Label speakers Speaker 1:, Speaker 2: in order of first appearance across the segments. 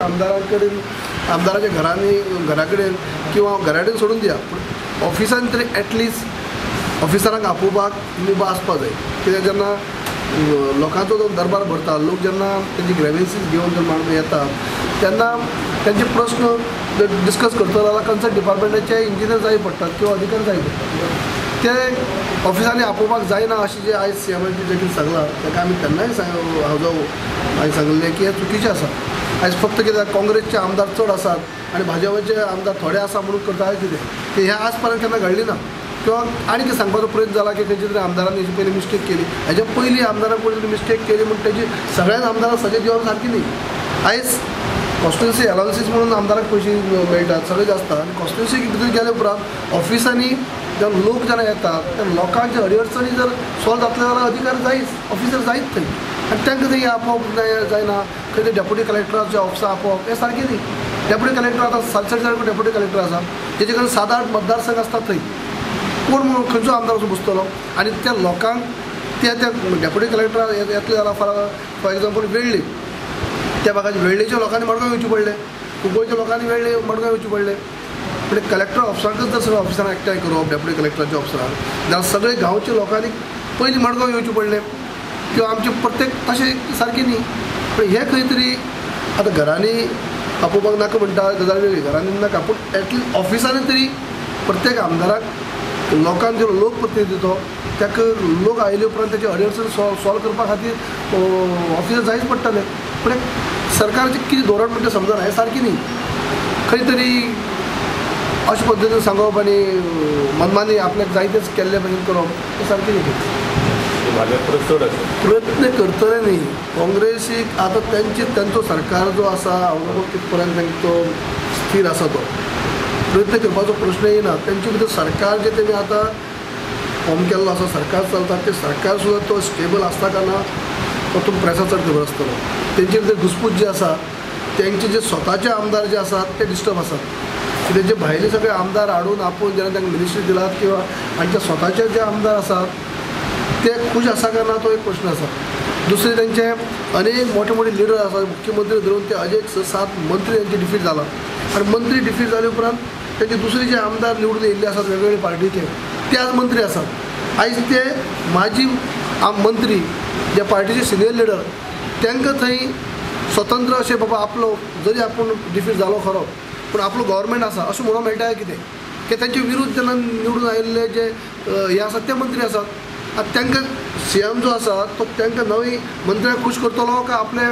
Speaker 1: आमदारां कडेन आमदाराच्या घरांनी घरा कडेन किंवा घरा कडेन सोडून दिया, पूण ऑफिसान तरी एटलिस्ट ऑफिसरांक आपोवपाक मुभा आसपाक जाय. कित्याक जेन्ना लोकांचो जो दरबार भरता, लोक जेन्ना तेंची ग्रेवन्सीस घेवन जर मांडून येता तेन्ना तेंचे प्रस्न डिस्कस करतलो जाल्यार कन्सर्न डिपार्टमेंटाचे इंजिनियर जाय पडटात किंवा अधिकारी जाय पडटात. ते ऑफिसांनी आपोवपाक जायना अशें जें आयज सी एमाचें जें कितें सांगलां ताका आमी तेन्नाय हांव हांवें सांगिल्लें की हें चुकीचें आसा. आयज फक्त कित्याक काँग्रेसचे आमदार चड आसात आनी भाजपाचे आमदार थोडे आसा म्हणून करता कितें ते हें आज पर्यंत केन्ना घडली ना. किंवा आनी कितें सांगपाचो प्रयत्न जाला की खंयच्या तरी आमदारांनी हेजे पयलीं मिस्टेक केली, हेच्या पयलीं आमदारान कोणी तरी मिस्टेक केली म्हूण तेजी सगळ्याच आमदारांक सजा दिवप सारकी न्ही. आयज कॉन्स्टिट्युन्सी अलावन्सीस म्हणून आमदारांक पयशे मेळटात, सगळें आसता आनी कॉन्स्टिट्युन्सी भितर गेले उपरांत ऑफिसांनी जेन्ना लोक जेन्ना येतात तेन्ना लोकांचे अडचणी जर सॉल्व जातले जाल्यार अधिकारी जायच, ऑफिसर जायच थंय आनी तांकां थंय आपोवप जायना. खंय ते डेप्युटी कलेक्टराच्या ऑफिसा आपोवप हें सारकें न्ही. डेप्युटी कलेक्टर आतां सालसेट सारको डेप्युटी कलेक्टर आसा तेजे कडेन 7-8 मतदारसंघ आसतात थंय कोण म्हणून खंयचो आमदार वचून बसतलो आनी त्या लोकांक त्या त्या डेप्युटी कलेक्टर येतले जाल्यार फॉर एग्जाम्पल वेळ्ळी त्या भागाचे वेळ्ळीच्या लोकांनी मडगांव येवचें पडलें, कुंकळच्या लोकांनी वेळ्ळी मडगांव येवचें पडलें. म्हणजे कलेक्टर ऑफिसांकच जर सगळ्या ऑफिसरांक एकठांय करप डेप्युटी कलेक्टराच्या ऑफिसरांक जाल्यार सगळे गांवच्या लोकांनी पयलीं मडगांव येवचें पडलें किंवा आमचे प्रत्येक तशें सारकें न्ही. पूण हें खंय तरी आतां घरांनी आपोवपाक नाका म्हणटा गजाल वेगळी, घरांनी नाका, पूण एटलिस्ट ऑफिसांनी तरी प्रत्येक आमदाराक लोकांक जो लोकप्रतिनिधी तो ताका लोक आयले उपरांत तेचे अडचण सॉल्व करपा खातीर ऑफिसर जायच पडटलें. पूण सरकारचें कितें धोरण म्हणटा समजना, हें सारकें न्ही. खंय तरी अशे पद्दतीन सांगप आनी मनमानी आपल्याक जाय तेच केल्ले भशेन करप हें सारकें न्ही. प्रयत्न करतले न्ही काँग्रेसीक आतां तेंचे तेंचो सरकार जो आसा हांव नको कित पर्यंत तांकां तो स्थीर आसा तो प्रयत्न करपाचो प्रश्न येना. तेंचे भितर सरकार जें तेमी आतां फॉर्म केल्लो आसा, सरकार चलता तें सरकार सुद्दां तो स्टेबल आसता काय ना तो तुमकां प्रेसा चड खबर आसतलो. तेंचे भितर घुसपूस जी आसा, तेंचे जे स्वताचे आमदार जे आसात ते डिस्टर्ब आसात. तेंचे भायले सगळे आमदार हाडून आपोवन जेन्ना तांकां मिनिस्ट्री दिलात किंवा आनी स्वताचे जे आमदार आसात ते खूश आसा काय ना तो एक प्रश्न आसा. दुसरे तेंचे अनेक मोठे मोठे लिडर आसात, मुख्यमंत्री धरून ते अनेक 6-7 मंत्री तेंचे डिफीट जाला आनी मंत्री डिफीट जाले उपरांत तेंचे दुसरे जे आमदार निवडून येयल्ले आसात वेगवेगळे पार्टीचे ते आज मंत्री आसात. आयज ते माजी मंत्री जे पार्टीचे सिनियर लिडर तांकां थंय स्वतंत्र अशें बाबा आपलो जरी आपूण डिफीट जालो खरो पूण आपलो गव्हर्मेंट आसा अशें म्हणूंक मेळटा कितें की तेंचे विरुद्ध जेन्ना निवडून आयिल्ले जे हे आसात ते मंत्री आसात. आतां तांकां सी एम जो आसा तो तांकां नवी मंत्र्यांक खूश करतलो काय आपले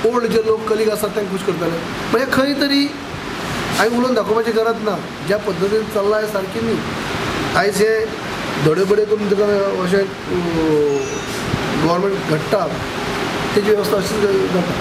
Speaker 1: ओल्ड जे लोक कलीग आसात तांकां खूश करतले? म्हणजे खंय तरी हांवें उलोवन दाखोवपाची गरज ना. ज्या पद्दतीन चल्लां हें सारकें न्ही. आयज हे धडे बडे करून ताका अशें गव्हर्मेंट घडटा तेजी वेवस्था अशीच जाता.